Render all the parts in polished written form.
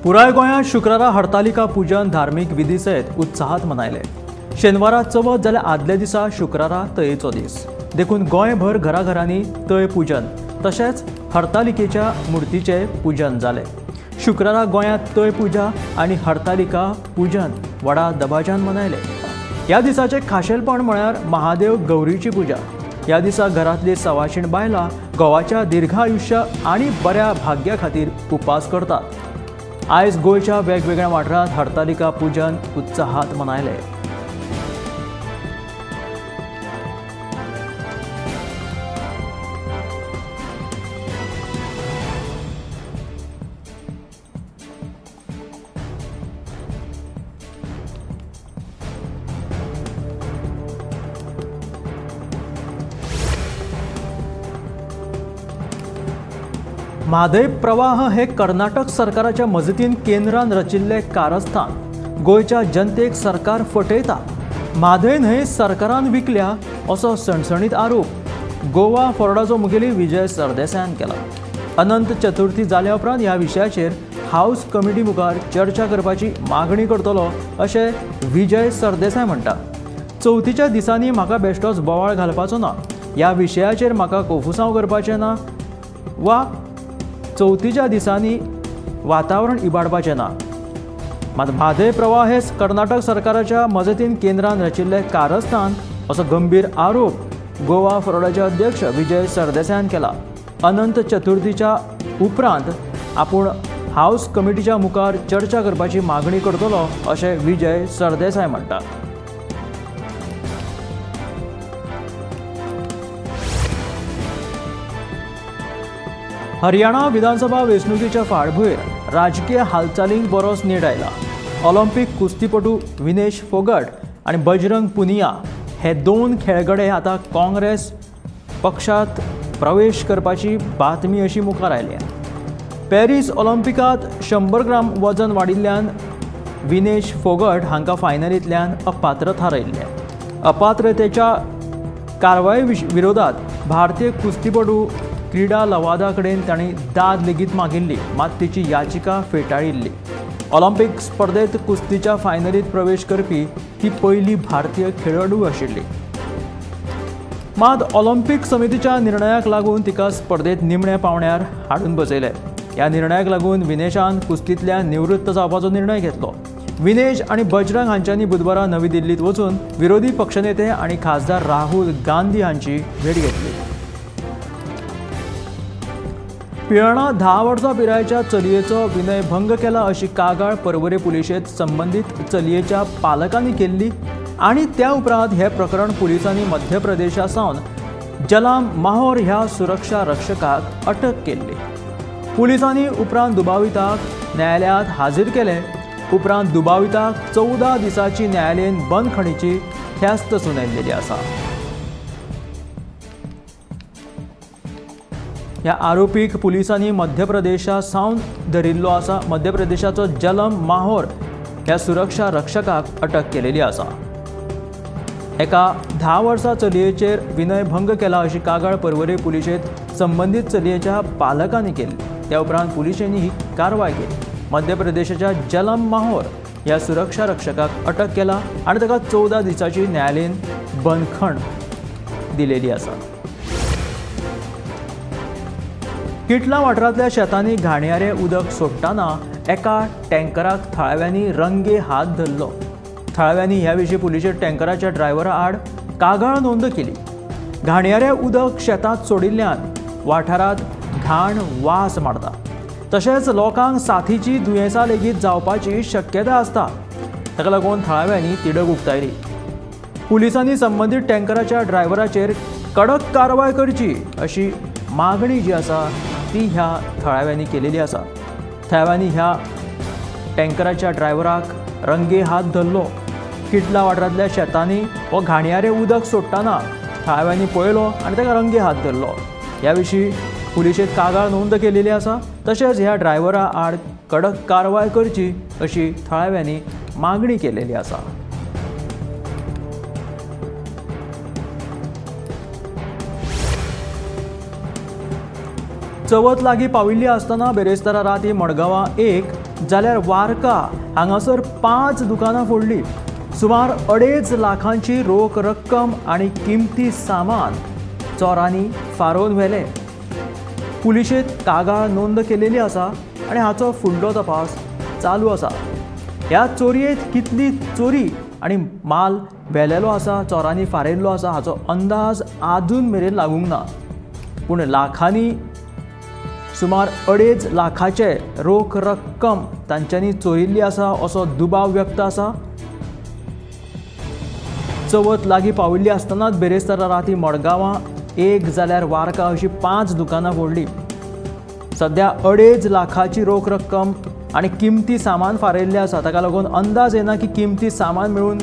पुराय गोंयांत शुक्रारा हरतालिका पूजन धार्मीक विधी सयत उत्साहात मनयले। शेनवारा चवथ जाल्यार आदल्या दिसा शुक्रारा तयेचो दीस, देखून गोंयभर घराघरांनी तय पूजन तशेंच हरतालिकेच्या मुर्तीचें पूजन जालें। शुक्रारा गोंयांत तय पुजा आनी हरतालिका पूजन व्हडा दबाज्यान मनयले। ह्या दिसाचें खाशेलपण म्हळ्यार महादेव गौरीची पुजा। ह्या दिसा घरांतली सवाशीण बायलां घोवाच्या दीर्घायुष्य आनी बऱ्या भाग्या खातीर उपास करतात। आयज गोंयच्या वेगवेगळ्या वाठारांत हरतालिका पूजन उत्साहात मनयले। म्हादय प्रवाह हे कर्नाटक सरकाराच्या मजतीन केंद्रान रचिल्ले कारस्थान गोंयच्या जनतेक सरकार फटयता। म्हादय न्हंय सरकारान विकल्या असो सणसणीत आरोप गोवा फॉरवर्डाचो मुखेली विजय सरदेसायान केला। अनंत चतुर्थी जाल्या उपरांत ह्या विशयाचेर हावस कमिटी मुखार चर्चा करपाची मागणी करतलो अशें विजय सरदेसाय म्हणटा। चवथीच्या दिसांनी म्हाका बेश्टोच बोवाळ घालपाचो ना, ह्या विशयाचेर म्हाका कोफुसांव करपाचें ना वा चवथीच्या दिसांनी वातावरण इबाडपाचें ना। मात म्हादय प्रवाह हे कर्नाटक सरकाराच्या मजतीन केंद्रान रचिल्लें कारस्थान असो गंभीर आरोप गोवा फॉरवर्डाचे अध्यक्ष विजय सरदेसायान केला। अनंत चतुर्थीच्या उपरांत आपूण हावस कमिटीच्या मुखार चर्चा करपाची मागणी करतलो अशें विजय सरदेसाय म्हणटा। हरियाणा विधानसभा वेंचणुकेच्या फाटभूंयेर राजकीय हालचालींक बरोच नेट आयला। ऑलिम्पिक कुस्तीपटू विनेश फोगट आनी बजरंग पुनिया हे दोन खेळगडे आतां काँग्रेस पक्षांत प्रवेश करपाची बातमी अशी मुखार आयल्या। पॅरीस ऑलिम्पिकांत 100 ग्राम वजन वाडिल्ल्यान विनेश फोगट हांकां फायनलींतल्यान अपात्र थारायिल्लें। अपात्रतेच्या कारवाये विरोधात भारतीय कुस्तीपटू क्रीडा लवादा कडेन तांणी दाद लेगीत मागिल्ली, मात तिची याचिका फेटाळिल्ली। ऑलिम्पिक स्पर्धेत कुस्तीच्या फायनलीत प्रवेश करपी ती पयली भारतीय खेळाडू आशिल्ली। मात ऑलिम्पिक समितीच्या निर्णयाक लागून तिका स्पर्धेत निमण्या पावंड्यार हाडून बसयलें। ह्या निर्णयाक लागून विनेशान कुस्तींतल्यान निवृत्त जावपाचो निर्णय घेतलो। विनेश आनी बजरंग हांच्यांनी बुधवारा नवी दिल्लीत वचून विरोधी पक्षनेते आनी खासदार राहुल गांधी हांची भेट घेतली। पिळर्णा 10 वर्सां पिरायेच्या चलयेचो विनयभंग केला अशी कागाळ पर्वरे पुलिशेंत संबंदीत चलयेच्या पालकांनी केल्ली आनी त्या उपरांत हें प्रकरण पुलिसांनी मध्य प्रदेशा सावन जलाम माहोर ह्या सुरक्षा रक्षकाक अटक केल्ली। पुलिसांनी उपरांत दुबाविताक न्यायालयांत हाजीर केले। उपरांत दुबाविताक 14 दिसांची न्यायालयीन बंदखणीची ख्यास्त सुनायिल्ली आसा। ह्या आरोपीक पुलिसांनी मध्य प्रदेशा सावन धरिल्लो आसा। मध्य प्रदेशाचो जलम माहोर ह्या सुरक्षा रक्षकाक अटक केलेली आसा। एका 10 वर्सां चलयेचेर विनयभंग केला अशी कागाळ पर्वरे पुलिशेंत संबंदीत चलयेच्या पालकांनी केली। त्या उपरांत पुलिशेंनी ही कारवाय केली। मध्य प्रदेशाच्या जलम माहोर ह्या सुरक्षा रक्षकाक अटक केला आनी ताका 14 दिसांची न्यायालयीन बंदखण दिलेली आसा। किटला वाठारांतल्या शेतांनी घाणयारें उदक सोडटना एका टँकराक थळाव्यांनी रंगे हात धरलो। थळाव्यांनी ह्या विशीं पुलिशेंत टँकराच्या ड्रायव्हरा आड कागाळ नोंद केली। घाणयारें उदक शेतांत सोडिल्ल्यान वाठारांत घाण वास मारता, तशेंच लोकांक साथीची दुयेंसां लेगीत जावपाची शक्यता आसता। ताका लागून थळाव्यांनी तिडक उक्तायली। पुलिसांनी संबंदीत टँकराच्या ड्रायव्हराचेर कडक कारवाय करची अशी मागणी जी आसा ती ह्या थळाव्यांनी केलेली आसा। थळाव्यांनी ह्या टँकराच्या ड्रायव्हराक रंगे हात धरलो। किटला वाठारांतल्या शेतांनी हो घाणयारें उदक सोडटना थळाव्यांनी पळयलो आनी ताका रंगे हात धरलो। ह्या विशीं पुलिशेंत कागाळ नोंद केलेली आसा। तशेंच ह्या ड्रायव्हरा आड कडक कारवाय करची अशी थळाव्यांनी मागणी केलेली आसा। चवथ लागीं पाविल्ली आसतना बिरेस्तारा राती मडगांवां एक जाल्यार वारका हांगासर 5 दुकानां फोडली. सुमार 2.5 लाखांची रोख रक्कम आनी किमती सामान चोरांनी फारोवन व्हेलें. पुलिशेंत कागाळ नोंद केलेली आसा आनी हाचो फुडलो तपास चालू आसा. ह्या चोरयेंत कितली चोरी आनी माल व्हेलेलो आसा, चोरांनी फारयल्लो आसा हाचो अंदाज आजून मेरेन लागूंक ना. पूण लाखांनी सुमार 2.5 लाखाचे रोख रक्कम तांच्यांनी चोरिल्ली आसा असो दुबाव व्यक्त आसा. चवथ लागीं पाविल्ली आसतनाच बिरेस्तारा राती मडगांवां 1 जाल्यार वारका अशी 5 दुकानां फोडली. सध्या 2.5 लाखाची रोख रक्कम आनी किमती सामान फारयल्लें आसा. ताका लागून अंदाज येना की किमती सामान मेळून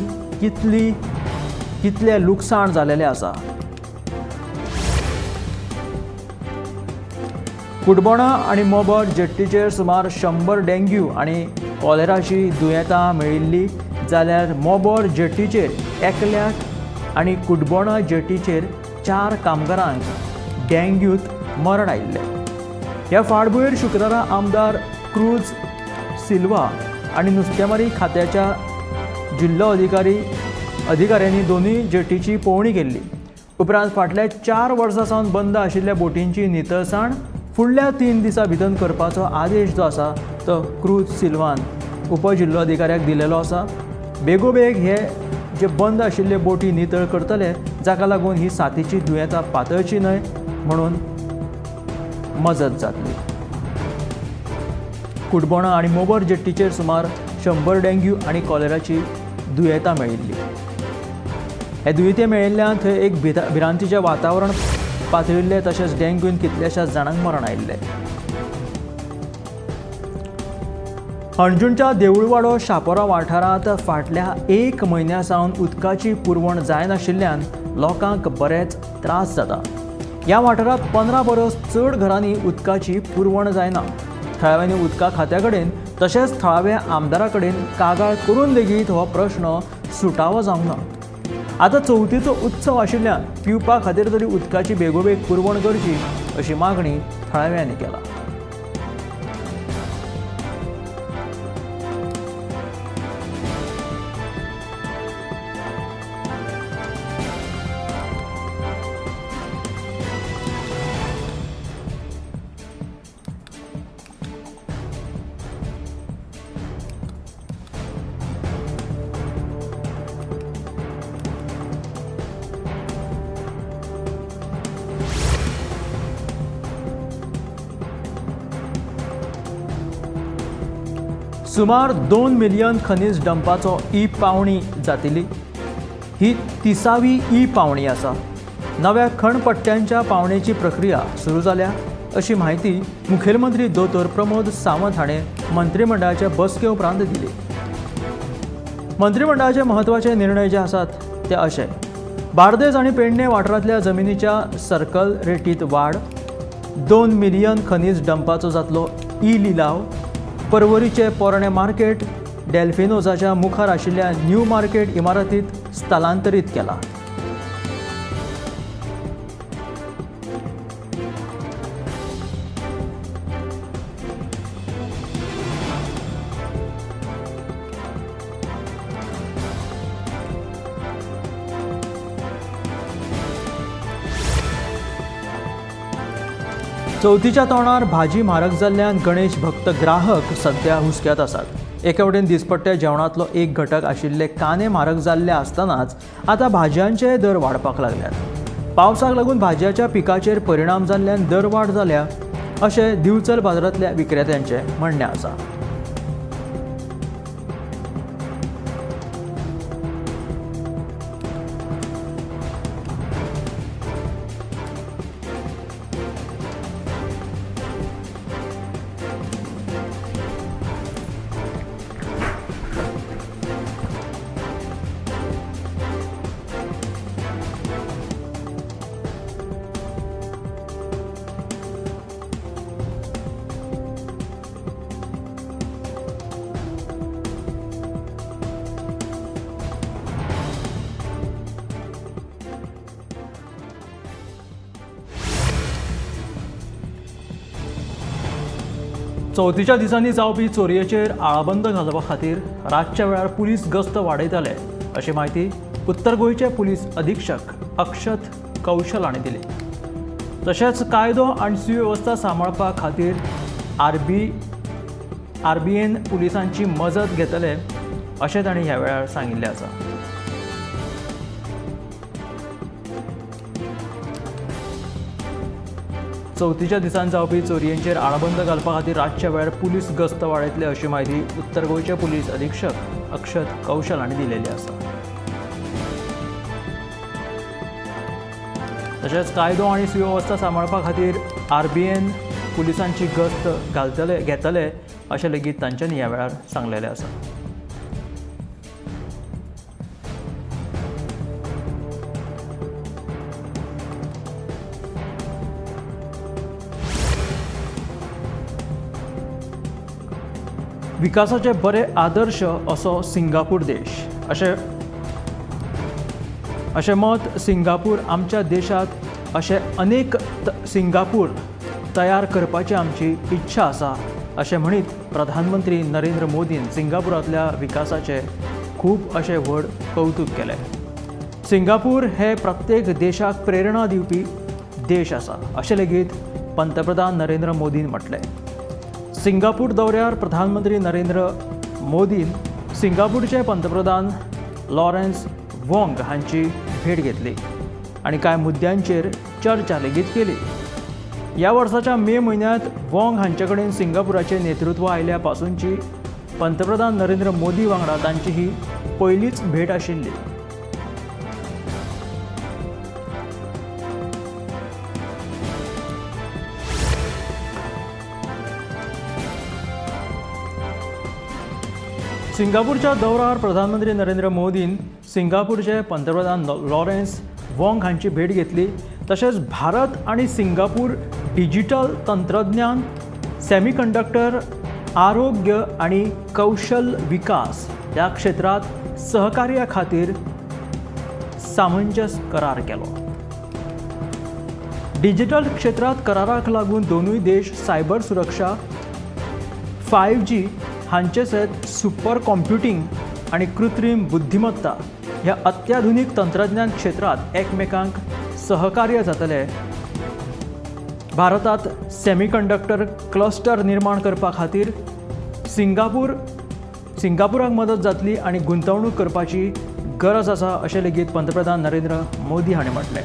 कितलें लुकसाण जालेलें आसा. कुडबोणा आनी मोबर जेट्टीचेर सुमार 100 डेंग्यू आनी कॉलेराची दुयेंतां मेळिल्ली जाल्यार मोबर जेट्टीचेर एकल्याक आनी कुडबोणा जेट्टीचेर 4 कामगारांक डेंग्यूत मरण आयिल्लें. ह्या फाटभुंयेर शुक्रारा आमदार क्रूज सिल्वा आनी नुस्तेमारी खात्याच्या जिल्लो अधिकाऱ्यांनी दोनूय जेटीची पळोवणी केल्ली. उपरांत फाटल्या 4 वर्सां सावन बंद आशिल्ल्या बोटींची नितळसाण फुडल्या 3 दिसां भितर करपाचो आदेश जो आसा तो क्रूज सिल्वान उपजिल्लोधिकाऱ्याक दिलेलो आसा. बेगोबेग हे जे बंद आशिल्ले बोटी नितळ करतले, जाका लागून ही साथीची दुयेंतां पातळची न्हय म्हणून मजत जातली. कुडबोणा आनी मोबर जेट्टीचेर सुमार 100 डेंग्यू आनी कॉलेराची दुयेंतां मेळिल्ली. हे दुयेंती मेळिल्ल्यान थंय एक भिरांतीचें वातावरण पातळिल्लें, तशेंच डेंग्यून कितल्याशाच जाणांक मरण आयिल्लें. हणजूणच्या देऊळवाडो शापोरा वाठारांत फाटल्या 1 म्हयन्या सावन उदकाची पुरवण जायनाशिल्ल्यान लोकांक बरेच त्रास जाता. ह्या वाठारांत 15 परस चड घरांनी उदकाची पुरवण जायना. थळाव्यांनी उदका खात्या कडेन तशेंच थळाव्या आमदारा कडेन कागाळ करून लेगीत हो प्रश्न सुटावो जावंक ना. आतां चवथीचो उत्सव आशिल्ल्यान पिवपा खातीर तरी उदकाची बेगोबेग पुरवण करची अशी मागणी थळाव्यांनी केला. सुमार 2 मिलियन खनीज डंपाचो ई पावणी जातली. ही 30वी ई पावणी आसा. नव्या खणपट्ट्यांच्या पावणेची प्रक्रिया सुरू जाल्या अशी म्हायती मुखेलमंत्री दोतोर प्रमोद सावंत हाणें मंत्रिमंडळाच्या बसके उपरांत दिली. मंत्रिमंडळाचे म्हत्वाचे निर्णय जे आसात ते अशे: बार्देज आनी पेडणे वाठारांतल्या जमिनीच्या सर्कल रेटीत वाड, 2 मिलियन खनीज डंपाचो जातलो ई लिलाव, परवरीचे पोरणे मार्केट डेल्फिनोजाच्या मुखार आशिल्ल्या न्यू मार्केट इमारतीत स्थलांतरीत केला. चवथीच्या तोंडार भाजी म्हारग जाल्ल्यान गणेश भक्त ग्राहक सध्या हुस्क्यांत आसात. एके वटेन दिसपट्ट्या जेवणांतलो एक घटक आशिल्ले कांदे म्हारग जाल्ले आसतनाच आतां भाजयांचे दर वाडपाक लागल्यात. पावसाक लागून भाजयाच्या पिकाचेर परिणाम जाल्ल्यान दरवाड जाल्या अशें दिवचल बाजारांतल्या विक्रेत्यांचें म्हणणें आसा. चवथीच्या दिसांनी जावपी चोरयेचेर आळाबंद घालपा खातीर रातच्या वेळार पुलीस गस्त वाडयतले अशी म्हायती उत्तर गोंयचे पुलीस अधीक्षक अक्षत कौशल हांणी दिली. तशेंच कायदो आनी सुवेवस्था सांबाळपा खातीर आरबीएन पुलिसांची मजत घेतले अशें तांणी ह्या वेळार सांगिल्लें आसा. चवथीच्या दिसान जावपी चोरयेंचेर आळाबंद घालपा खातीर रातच्या वेळार पुलीस गस्त वाडयतले अशी म्हायती उत्तर गोंयचे पुलीस अधीक्षक अक्षत कौशल हांणी दिलेली आसा. तशेंच कायदो आनी सुवेवस्था सांबाळपा खातीर आरबीएन पुलिसांची गस्त घेतले अशें लेगीत तांच्यांनी ह्या वेळार सांगलेलें आसा. विकासाचे बरे आदर्श असो सिंगापूर देश अशें मत सिंगापूर आमच्या देशांत अशे अनेक सिंगापूर तयार करपाची आमची इच्छा आसा अशें म्हणीत प्रधानमंत्री नरेंद्र मोदीन सिंगापुरांतल्या विकासाचें खूब अशें व्हड कौतूक केलें. सिंगापूर हे प्रत्येक देशाक प्रेरणा दिवपी देश आसा अशें लेगीत पंतप्रधान नरेंद्र मोदीन म्हटलें. सिंगापूर दौऱ्यार प्रधानमंत्री नरेंद्र मोदीन सिंगापूरचे पंतप्रधान लॉरेन्स वोंग हांची भेट घेतली आनी कांय मुद्द्यांचेर चर्चा लेगीत केली. ह्या वर्साच्या मे म्हयन्यांत वोंग हांचे कडेन सिंगापुराचें नेतृत्व आयल्या पासूनची पंतप्रधान नरेंद्र मोदी वांगडा तांची ही पयलीच भेट आशिल्ली. सिंगापूरच्या दौऱ्यार प्रधानमंत्री नरेंद्र मोदीन सिंगापूरचे पंतप्रधान लॉरेन्स वोंग हांची भेट घेतली. तशेंच भारत आनी सिंगापूर डिजिटल तंत्रज्ञान, सेमीकंडक्टर, आरोग्य आनी कौशल विकास ह्या क्षेत्रांत सहकार्या खातीर सामंजस्य करार केलो. डिजिटल क्षेत्रांत कराराक लागून दोनूय देश सायबर सुरक्षा, 5G हांचे सयत सुपर कॉम्प्युटींग आनी कृत्रीम बुद्धिमत्ता ह्या अत्याधुनीक तंत्रज्ञान क्षेत्रांत एकमेकांक सहकार्य जातले. भारतांत सेमीकंडक्टर क्लस्टर निर्माण करपा खातीर सिंगापुराक मदत जातली आनी गुंतवणूक करपाची गरज आसा अशें लेगीत पंतप्रधान नरेंद्र मोदी हांणी म्हटलें.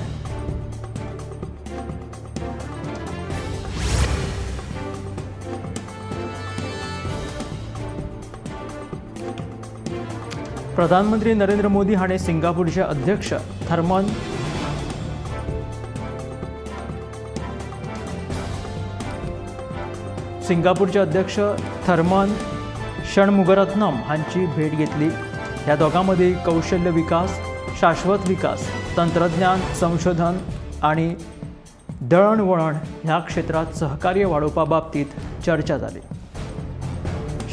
प्रधानमंत्री नरेंद्र मोदी हांणी सिंगापूरचे अध्यक्ष थर्मन षणमुगरत्नम हांची भेट घेतली. ह्या दोगां मदीं कौशल्य विकास, शाश्वत विकास, तंत्रज्ञान, संशोधन आनी दळणवळण ह्या क्षेत्रांत सहकार्य वाडोवपा बाबतींत चर्चा जाली.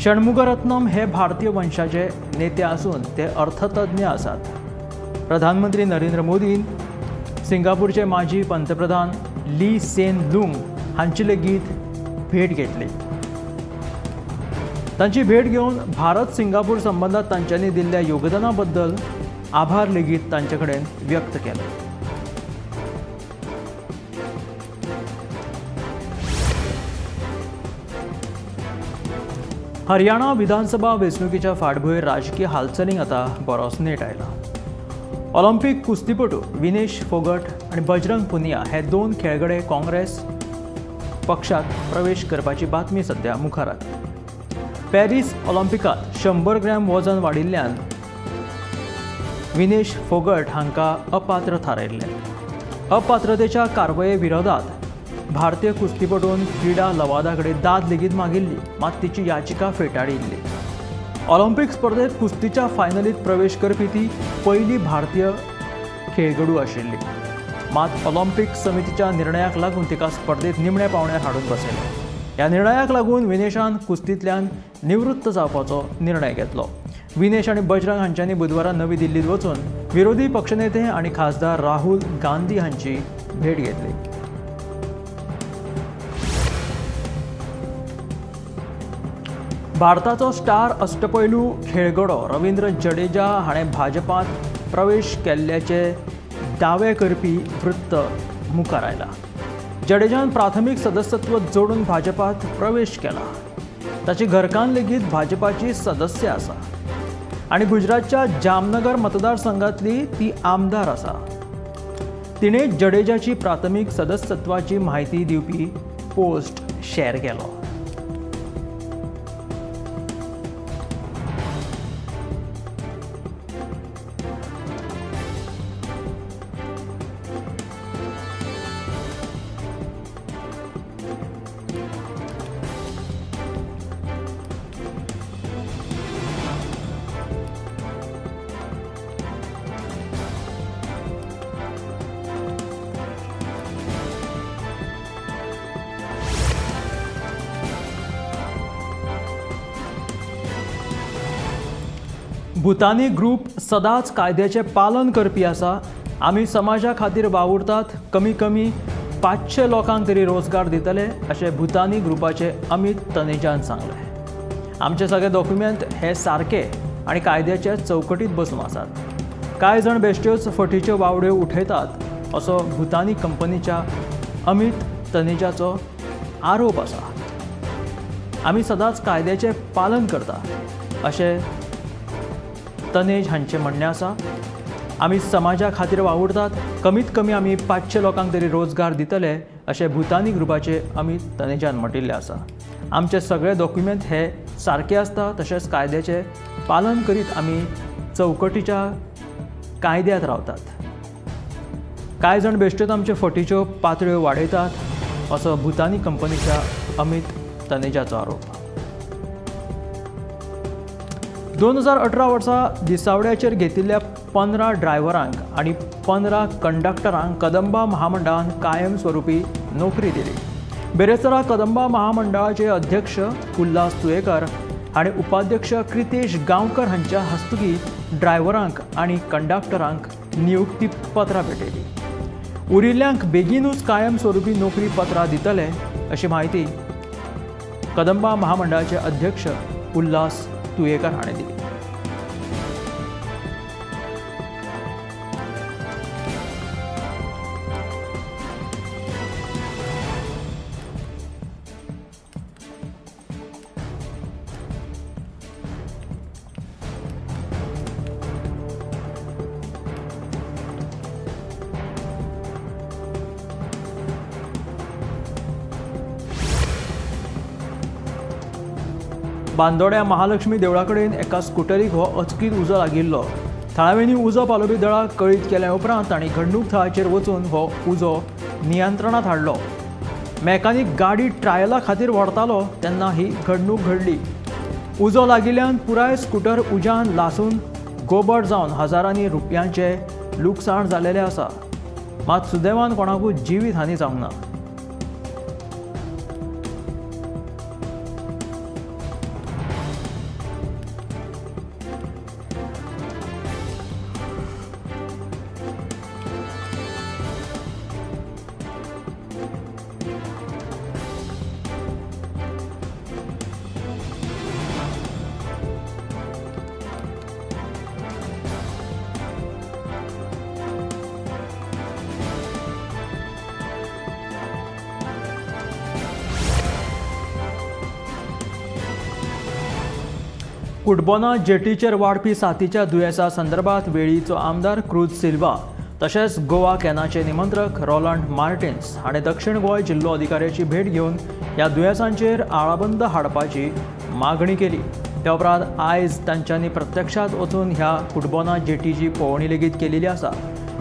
षणमुगरत्नम हे भारतीय वंशाचे नेते आसून ते अर्थतज्ञ आसात. प्रधानमंत्री नरेंद्र मोदीन सिंगापूरचे माजी पंतप्रधान ली सेन लुंग हांची लेगीत भेट घेतली. तांची भेट घेवन भारत सिंगापूर संबंदात तांच्यांनी दिल्ल्या योगदाना बद्दल आभार लेगीत तांचे कडेन व्यक्त केले. हरियाणा विधानसभा वेंचणुकेच्या फाटभूंयेर राजकीय हालचालींक आतां बरोच नेट आयला. ऑलिम्पिक कुस्तीपटू विनेश फोगट आनी बजरंग पुनिया हे दोन खेळगडे काँग्रेस पक्षात प्रवेश करपाची बातमी सध्या मुखार आयल्या. पॅरीस ऑलिम्पिकांत 100 ग्रॅम वजन वाडिल्ल्यान विनेश फोगट हांकां अपात्र थारायिल्लें. अपात्रतेच्या कारवाये विरोधात भारतीय कुस्तीपटून क्रीडा लवादा कडेन दाद लेगीत मागिल्ली, मात तिची याचिका फेटाळिल्ली. ऑलिम्पिक स्पर्धेत कुस्तीच्या फायनलीत प्रवेश करपी ती पयली भारतीय खेळगडू आशिल्ली. मात ऑलिम्पिक समितीच्या निर्णयाक लागून तिका स्पर्धेत निमण्या पावंड्यार हाडून बसयलें. ह्या निर्णयाक लागून विनेशान कुस्तींतल्यान निवृत्त जावपाचो निर्णय घेतलो. विनेश आनी बजरंग हांच्यांनी बुधवारा नवी दिल्लीत वचून विरोधी पक्षनेते आनी खासदार राहुल गांधी हांची भेट घेतली. भारताचो स्टार अष्टपैलू खेळगडो रवींद्र जडेजा हाणें भाजपांत प्रवेश केल्ल्याचे दावे करपी वृत्त मुखार आयला. जडेजान प्राथमीक सदस्यत्व जोडून भाजपांत प्रवेश केला. ताची घरकान्न लेगीत भाजपाची सदस्य आसा आनी गुजरातच्या जामनगर मतदारसंघातली ती आमदार आसा. तिणें जडेजाची प्राथमीक सदस्यत्वाची म्हायती दिवपी पोस्ट शेअर केलो. भूतानी ग्रुप सदांच कायद्याचें पालन करपी आसा. आमी समाजा खातीर वावुरतात. कमी कमी 500 लोकांक तरी रोजगार दितले अशें भूतानी ग्रुपाचे अमित तनेजान सांगलें. आमचे सगळे डॉक्युमेंट हे सारके आनी कायद्याच्या चौकटीत बसून आसात. कांय जाण बेश्ट्योच फटीच्यो वावड्यो उठयतात असो भूतानी कंपनीच्या अमित तनेजाचो आरोप आसा. आमी सदांच कायद्याचें पालन करता अशें तनेज हांचें म्हणणें आसा. आमी समाजा खातीर वावुरतात. कमीत कमी आमी 500 लोकांक तरी रोजगार दितले अशें भूतानी ग्रुपाचे अमित तनेजान म्हटिल्लें आसा. आमचे सगळे डॉक्युमेंट हे सारके आसता तशेंच कायद्याचें पालन करीत आमी चौकटीच्या कायद्यांत रावतात. कांय जाण बेश्ट्योच आमच्यो फटीच्यो पातळ्यो वाडयतात असो भूतानी कंपनीच्या अमित तनेजाचो आरोप. 2018 वर्सा दिसावड्याचेर घेतिल्ल्या 15 ड्रायव्हरांक आनी 15 कंडक्टरांक कदंबा महामंडळान कायमस्वरूपी नोकरी दिली. बेरेस्तारा कदंबा महामंडळाचे अध्यक्ष उल्हास तुयेकर आनी उपाध्यक्ष क्रितेश गांवकर हांच्या हस्तुकी ड्रायव्हरांक आनी कंडक्टरांक नियुक्ती पत्रां भेटयली. उरिल्ल्यांक बेगीनूच कायमस्वरूपी नोकरी पत्रां दितले अशी म्हायती कदंबा महामंडळाचे अध्यक्ष उल्हास तुयेकर हाणें दिली. बांदोड्या महालक्ष्मी देवळा कडेन एका स्कुटरीक हो अचकीत उजो लागिल्लो. थळाव्यांनी उजो पालोवपी दळाक कळीत केल्या उपरांत तांणी घडणूक थळाचेर वचून हो उजो नियंत्रणांत हाडलो. मेकानीक गाडी ट्रायला खातीर व्हरतालो तेन्ना ही घडणूक घडली. उजो लागिल्ल्यान पुराय स्कुटर उज्यान लासून गोबड जावन हजारांनी रुपयांचें लुकसाण जालेलें आसा. मात सुदैवान कोणाकूच जिवीत हानी जावंक ना. कुटबोना जेटीचेर वाडपी साथीच्या दुयेंसा संदर्भात वेळीचो आमदार क्रूज सिल्वा तशेंच गोवा कॅनाचे निमंत्रक रोलंड मार्टिन्स हाणें दक्षिण गोंय जिल्लो अधिकाऱ्याची भेट घेवन ह्या दुयेंसांचेर आळाबंद हाडपाची मागणी केली. त्या उपरांत आयज तांच्यांनी प्रत्यक्षांत वचून ह्या कुटबोना जेटीची पळोवणी लेगीत केलेली आसा.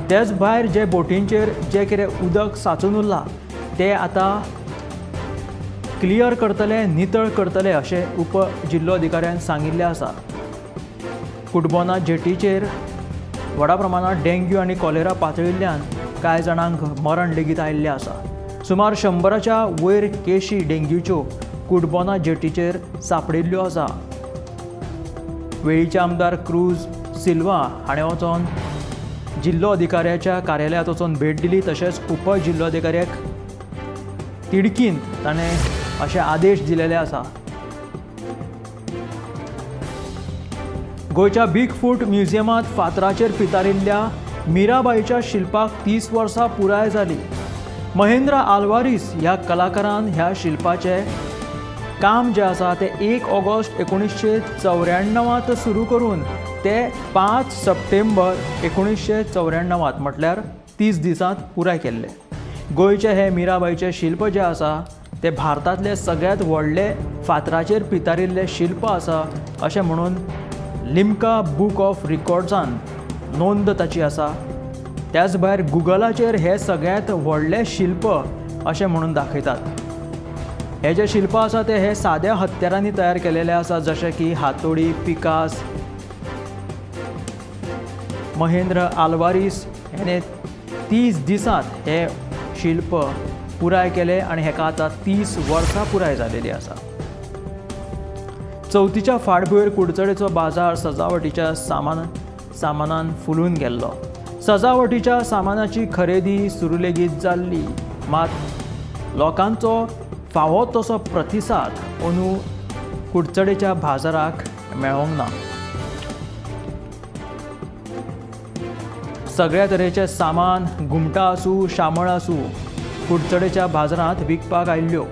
तेच भायर जे बोटींचेर जे कितें उदक सांचून उरलां तें आतां क्लियर करतले, नितळ करतले अशें उप जिल्लो अधिकाऱ्यान सांगिल्लें आसा. कुटबोना जेटीचेर व्हडा प्रमाणांत डेंग्यू आनी कॉलेरा पातळिल्ल्यान कांय जाणांक मरण लेगीत आयिल्लें आसा. सुमार 100च्या वयर केशी डेंग्यूच्यो कुटबोना जेटीचेर सांपडिल्ल्यो आसा. वेळीचे आमदार क्रूज सिल्वा हाणें वचोन जिल्लो अधिकाऱ्याच्या कार्यालयांत वचोन भेट दिली. तशेंच उप जिल्लो अधिकाऱ्याक तिडकीन ताणें अशे आदेश दिलेले आसा. गोंयच्या बिग फूट म्युझियमांत फातराचेर पितारिल्ल्या मीराबाईच्या शिल्पाक 30 वर्सां पुराय जाली. महेंद्र आल्वारीस ह्या कलाकारान ह्या शिल्पाचें काम जें आसा तें 1 ऑगस्ट 1994 सुरू करून ते 5 सप्टेंबर 1994 म्हटल्यार 30 दिसांत पुराय केल्लें. गोंयचें हें मीराबाईचें शिल्प जें आसा तें भारतांतलें सगळ्यांत व्हडलें फातराचेर पितारिल्लें शिल्प आसा अशें म्हणून लिम्का बूक ऑफ रिकॉर्ड्सान नोंद ताची आसा. त्याच भायर गुगलाचेर हें सगळ्यांत व्हडलें शिल्प अशें म्हणून दाखयतात. हे जें शिल्प आसा तें हे साद्या हत्यारांनी तयार केलेलें आसा, जशें की हातोडी, पिकास. महेंद्र आल्वारीस हेणें 30 दिसांत हें शिल्प पुराय केलें आनी हेका आतां 30 वर्सां पुराय जालेली आसा. चवथीच्या फाटभुंयेर कुडचडेचो बाजार सजावटीच्या सामानान फुलून गेल्लो. सजावटीच्या सामानाची खरेदी सुरू लेगीत जाल्ली, मात लोकांचो फावो तसो प्रतिसाद अंदू कुडचडेच्या बाजाराक मेळोंक ना. सगळ्या तरेचें सामान, घुमटां आसूं, शामळ आसूं, कुडचडेच्या बाजारांत विकपाक आयिल्ल्यो,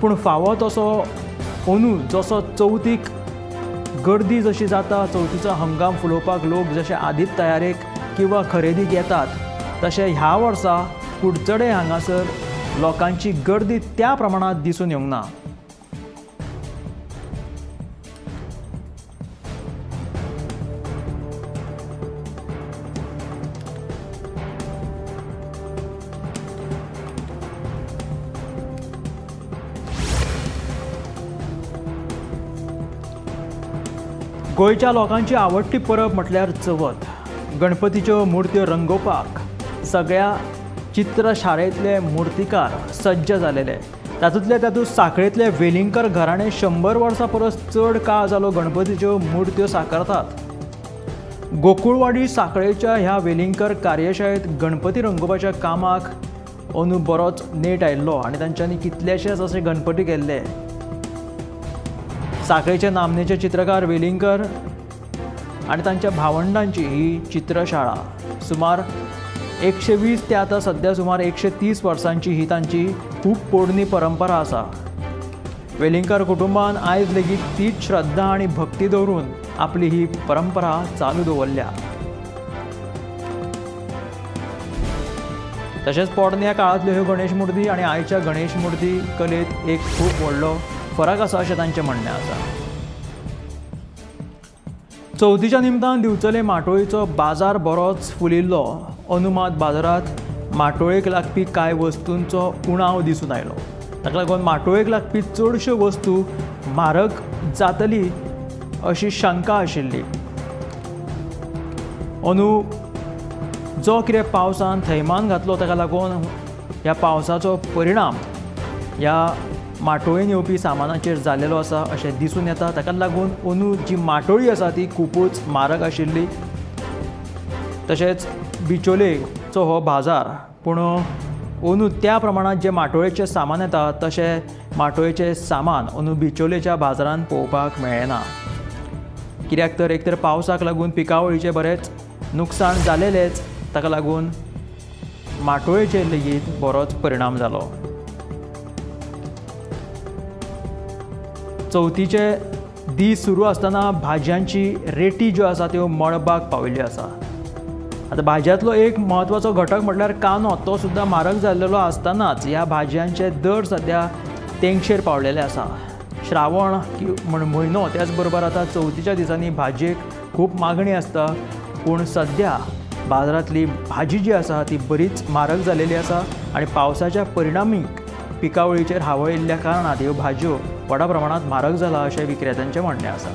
पूण फावो तसो अंदू जसो चवथीक गर्दी जशी जाता, चवथीचो हंगाम फुलोवपाक लोक जशे आदींच तयारेक किंवा खरेदीक येतात, तशें ह्या वर्सा कुडचडे हांगासर लोकांची गर्दी त्या प्रमाणांत दिसून येवंक ना. गोंयच्या लोकांची आवडटी परब म्हटल्यार चवथ. गणपतीच्यो मुर्त्यो रंगोवपाक सगळ्या चित्रशाळेंतले मुर्तीकार सज्ज जालेले. तातूंतले तातूंत साखळेंतले वेलिंगकर घराणें 100 वर्सां परस चड काळ जालो गणपतीच्यो मुर्त्यो साकारतात. गोकुळवाडी साखळेच्या ह्या वेलिंगकर कार्यशाळेंत गणपती रंगोवपाच्या कामाक अंदू बरोच नेट आयिल्लो आनी तांच्यांनी कितलेशेच अशे गणपती केल्ले. साखळेचे नामनेचे चित्रकार वेलिंगकर आनी तांच्या भावंडांची ही चित्रशाळा सुमार 120 ते आतां सद्या सुमार 130 वर्सांची ही तांची खूब पोरणी परंपरा आसा. वेलिंगकर कुटुंबान आयज लेगीत तीच श्रद्धा आनी भक्ती दवरून आपली ही परंपरा चालू दवरल्या. तशेंच पोरण्या काळांतल्यो ह्यो गणेश मुर्ती आनी आयच्या गणेश मुर्ती कलेंत एक खूब व्हडलो फरक आसा अशें तांचें म्हणणें आसा. चवथीच्या निमतान दिवचले माटोळीचो बाजार बरोच फुलिल्लो. अंदू मात बाजारांत माटोळेक लागपी कांय वस्तूंचो उणाव दिसून आयलो. ताका लागून माटोळेक लागपी चडश्यो वस्तू म्हारग जातली अशी शंका आशिल्ली. अंदू जो कितें पावसान थैमान घातलो ताका लागून ह्या पावसाचो परिणाम ह्या माटोळेन येवपी सामानाचेर जालेलो आसा अशें दिसून येता. ताका लागून अंदू जी माटोळी आसा ती खुबूच म्हारग आशिल्ली. तशेंच बिचोलेचो हो बाजार, पूण अंदू त्या प्रमाणांत जें माटोळेचें सामान येता तशें माटोळेचें सामान अंदू बिचोलेच्या बाजारांत पळोवपाक मेळ्ळें ना. कित्याक तर एक तर पावसाक लागून पिकावळीचें बरेंच नुकसाण जालेलेंच, ताका लागून माटोळेचेर लेगीत बरोच परिणाम जालो. चवथीचे दीस सुरू आसतना भाजयांची रेटी ज्यो आसा त्यो मळबाक पाविल्ल्यो आसा. आतां भाजयांतलो एक म्हत्वाचो घटक म्हटल्यार कांदो, तो सुद्दां म्हारग जाल्लेलो आसतनाच ह्या भाजयांचे दर सद्या तेंगशेर पावलेले आसा. श्रावण म्हयनो त्याच बरोबर आतां चवथीच्या दिसांनी भाजयेक खूब मागणी आसता, पूण सद्या बाजारांतली भाजी जी आसा ती बरीच म्हारग जालेली आसा आनी पावसाच्या परिणामीक पिकावळीचेर हावळ येयल्ल्या कारणान ह्यो भाजयो व्हडा प्रमाणांत म्हारग जाला अशें विक्रेत्यांचें म्हणणें आसा.